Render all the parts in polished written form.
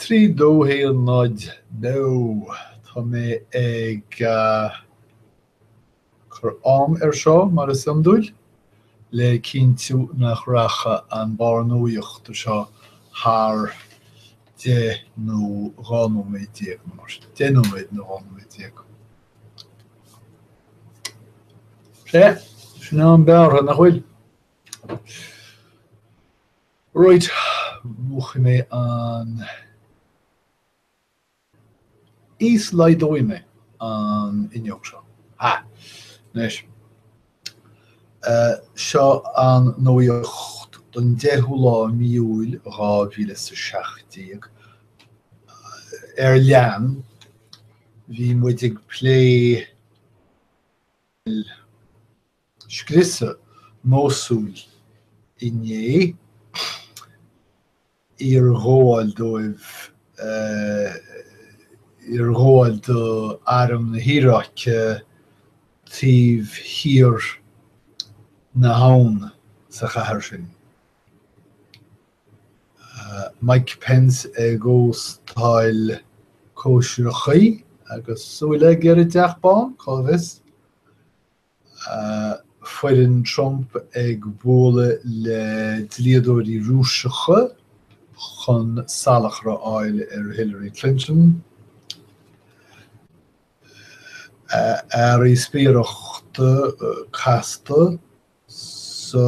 3, 2, 1, 0, Beo! Tá mé ag cur am air seo, mar is iondúil, le cinntiú nach rachaidh an barr nuachta seo thar 10 nó 12 nóiméad nó mar sin. 10 nóiméad nó 12 nóiméad. Sea, sin am bearrtha, nach bhfuil? Right, múchfaidh mé an, íoslaghdóidh mé an fhuinneog seo. Ha! Anois, seo an nuacht don 10ú lá mí Iúil 2017. Ar lean, bhí muid ag plé Scriosadh Mosúl inné, iarghabháil dóibh, iarghabháil d'arm na hIaráice taobh thiar na habhann sa chathair sin. Mike Pence ag óstáil cóisireachaí agus súil aige ar an dTeach Bán, cá bhfios? Foireann Trump ag bualadh le dlíodóirí Rúiseacha chun salachar a fháil ar Hillary Clinton. Earraí spiaireachta casta sa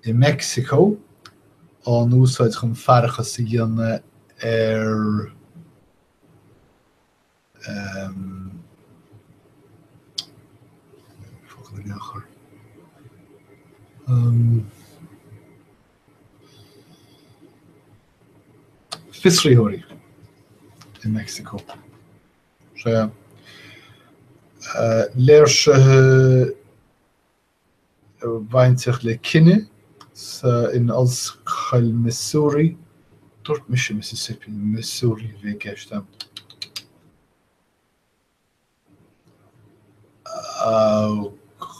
i Meicsiceo á n-úsáid chun faireachas a dhéanamh ar Focal in aon chor. Fiosraitheoirí i Meicsiceo. Sea. Léirsithe bainteach le cine sa in Ollscoil Missouri. Dúirt mise Mississippi, Missouri a bhí i gceist agam.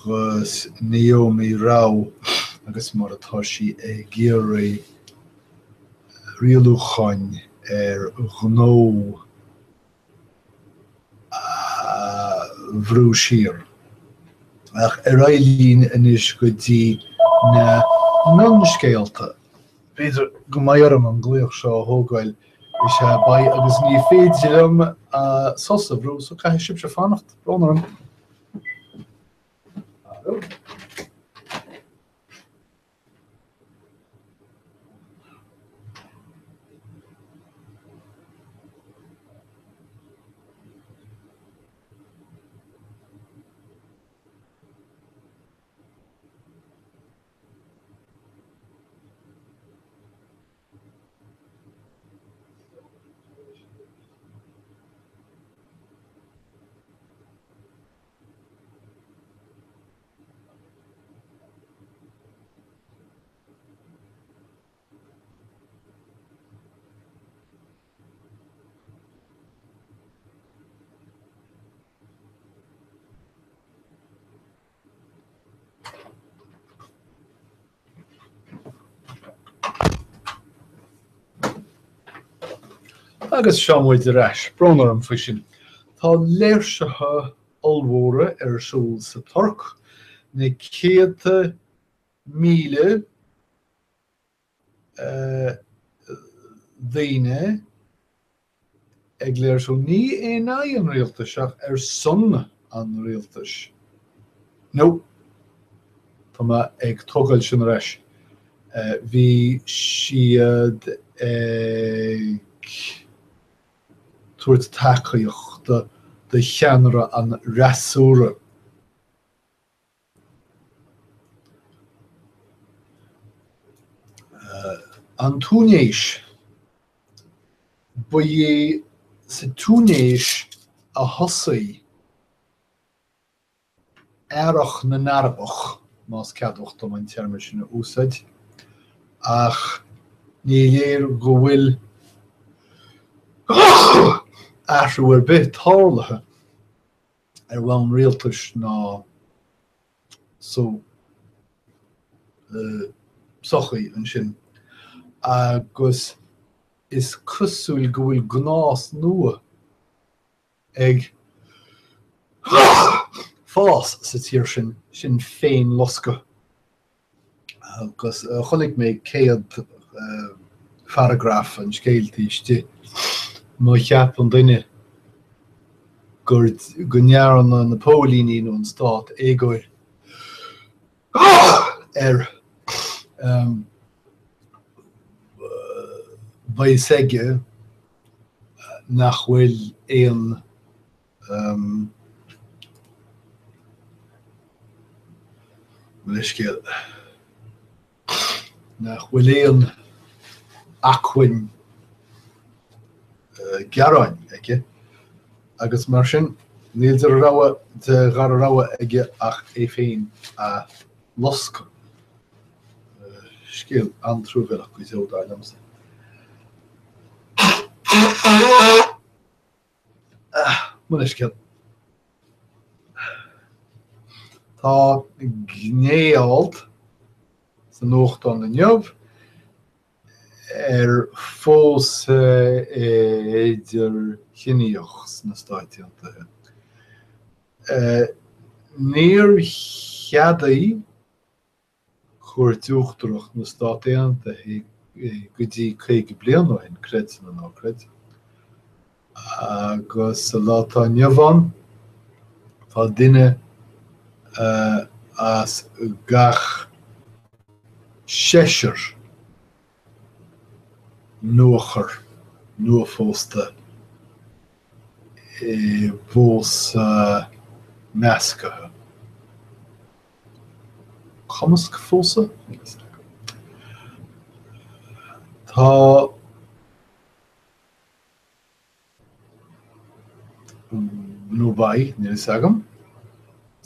Agus Neomi Rao agus mar atá sí ag iarraidh rialúcháin ar ghnó a bhrú siar. Ach ar aghaidh linn anois go dtí na mionscéalta. B'fhéidir go mbeidh orm an glaoch seo a thógáil, is ea, beidh, agus ní féidir liom sos a bhrú, so caithfidh sibhse fanacht, brón orm. Arú. Agus seo muid ar ais. Brón orm faoi sin. Tá léirsithe ollmhóra ar siúl sa Tuirc, na céadta míle daoine ag léirsiú, ní in aghaidh an rialtais ach ar son an rialtais. No, tá mé ag tógáil sin ar ais. Bhí siad ag tabhairt tacaíochta do cheannaire an fhreasúra. An Túinéis. Ba é sa Túinéis a thosaigh Earrach na nArabach, más ceadmhach dom an téarma sin a úsáid, ach ní léir go bhfuil athrú ar bith tarlaithe ar bhonn rialtais ná sa tsochaí ansin. Agus. Is cosúil go bhfuil gnás nua ag fás sa tír sin, sin féinloscadh. Agus chonaic mé céad pharagraf an scéil taobh istigh. Má cheapann duine gur go ndearna na póilíní nó an stát éagóir air, beidh fhios aige nach bhfuil aon Mo leithscéal. Nach bhfuil aon acmhainn gearáin aige agus mar sin níl de rogha de dhara rogha aige ach é féin a loscadh. Scéal an-truamhéalach go deo, dar liomsa. Mo leithscéal. Tá gné-alt sa nuachtán inniu ar phósadh idirchiníoch sna Stáit Aontaithe. Níor cheadaigh Cúirt Uachtarach na Stát Aontaithe go dtí 50 bliain ó shin, creid nó ná creid. Agus sa lá atá inniu ann, tá duine as gach seisear nuachar nuaphósta i bpósadh measctha. Cumasc-phósadh? Níl fhios agam. Tá nó beidh, níl fhios agam,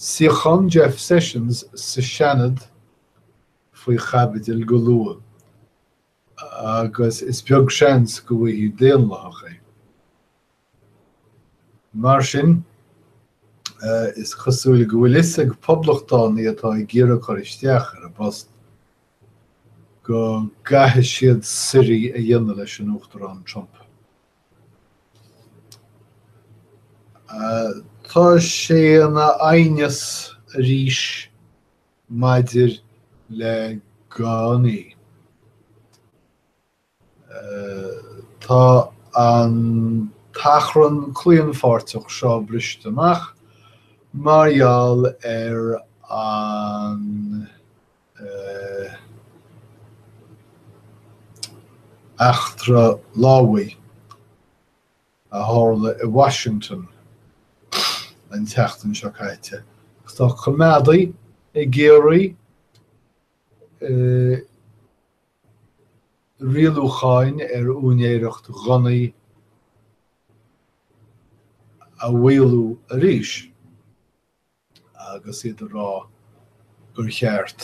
suíochán Jeff Sessions sa Seanad faoi chaibidil go luath agus is beag seans go bhfaighidh Daonlathach é. Mar sin, is cosúil go bhfuil fhios ag poblachtánaigh atá ag iarraidh cur isteach ar an bpost go gcaithfidh siad suirí a dhéanamh leis an Uachtarán Trump. Tá sé ina aighneas arís maidir le gunnaí. Tá an t-achrann claonpháirteach seo briste amach mar gheall ar an eachtra lámhaigh a tharla i Washington an tseachtain seo caite agus tá coimeádaigh ag iarraidh rialúcháin ar úinéireacht ghunnaí a mhaolú arís agus iad ag rá gur cheart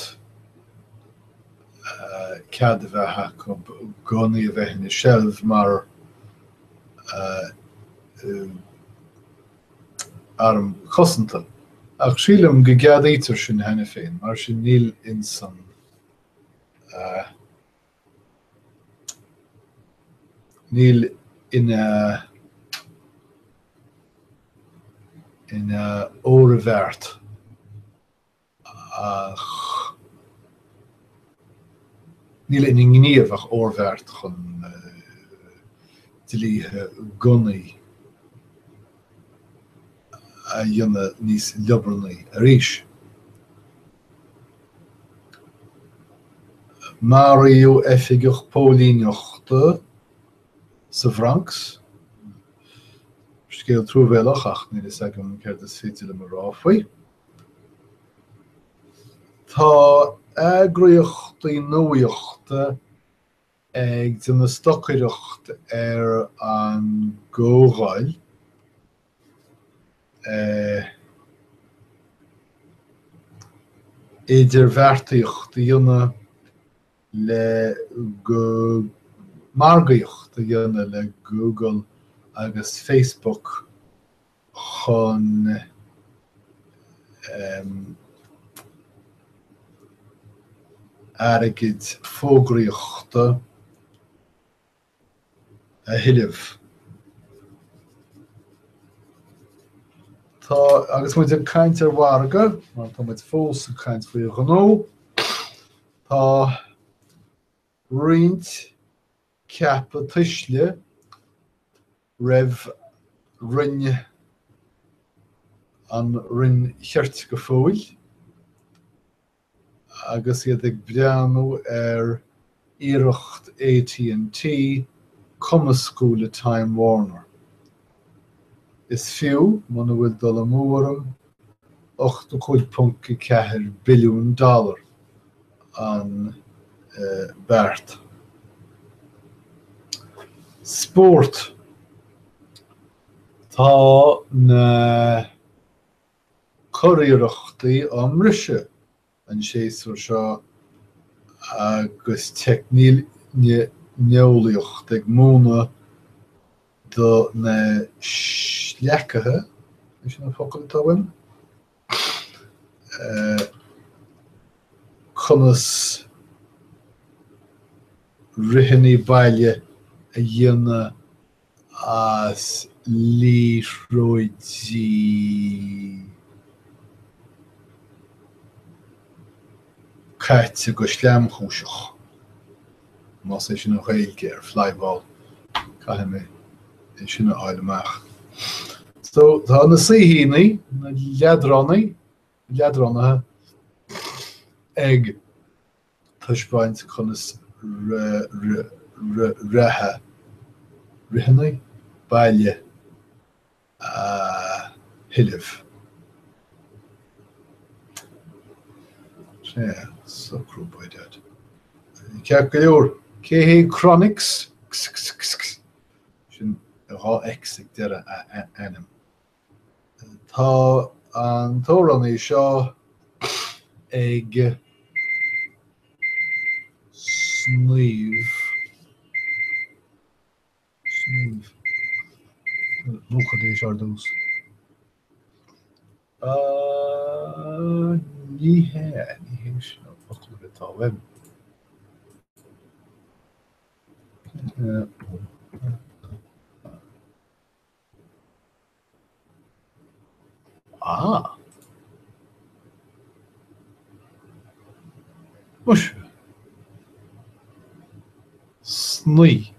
cead a bheith acu gunnaí a bheith ina seilbh mar arm cosanta. Ach sílim go gceadaítear sin cheana féin, mar sin níl ins an Níl ina ina fhorbheart ach níl ina ngníomh ach orbheart chun dlíthe gunnaí a dhéanamh níos liobarnaí arís. Maraíodh oifigeach póilíneachta sa Bhronx. Scéal truamhéalach ach níl fhios agam céard is féidir liom a rá faoi. Tá eagraíochtaí nuachta ag déanamh stocaireacht ar an gcomhdháil idirbheartaíocht a dhéanamh le margaíocht a dhéanamh le Google agus Facebook chun airgid fógraíochta. A thuilleamh. Tá, agus muid ag caint ar mhargadh, mar tá muid fós ag caint faoi ghnó, tá roinnt ceapadh tuisle roimh Roinn an Roinn Chirt go fóill agus iad ag breathnú ar iarracht AT&T cumascú le Time Warner. Is fiú, muna bhfuil dul amú orm, 85.4 billiún dollar an beart. Spórt Tá na curiarrachtaí á mbriseadh an séasúr seo agus teicneolaíocht ag múineadh do na sleacaithe, sin an focal atá uaim, conas ritheanna baile a dhéanamh as liathróidí caite go sleamchúiseach, más é sin an Ghaeilge ar flyball, caithfidh mé é sin a fháil amach. So, tá na saoithíní, na leadránaí, leadránaithe ag taispeáint conas reatha, ritheanna baile a thuilleamh. Sea, socrú by dad. Ceart go leor, cé hé Chronixx? X-x-x-x. Sin 2 X ag deireadh a ainm. Tá an t-amhránaí seo ag sníomh. Sníomh. Múchadh é seo ar dtús. Ní hea, ní hé sin an focal atá uaim. Ah! Muise! Snoí.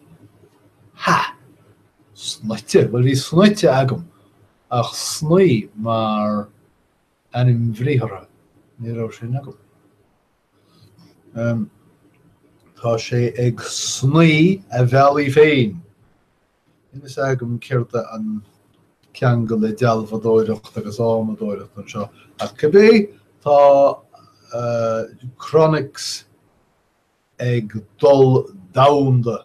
Ha! Snoite. Bhuel, bhí snoite agam, ach snoí mar ainm bhriathartha, ní raibh sin agam. Tá sé ag snoí a bhealaigh féin. Níl fhios agam céard é an ceangal le dealbhadóireacht agus ádhmadóireacht anseo, ach cibé, tá Chronixx ag dul domhanda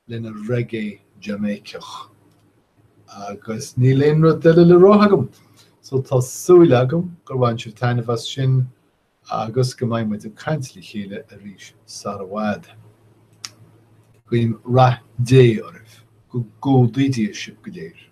lena reggae Jamáiceach. Agus níl aon rud eile le rá agam, so tá súil agam gur bhain sibh taitneamh as sin agus go mbeidh muid ag caint le chéile arís sara bhfad. Guím rath Dé oraibh, go gcumhdaí Dia sibh go léir.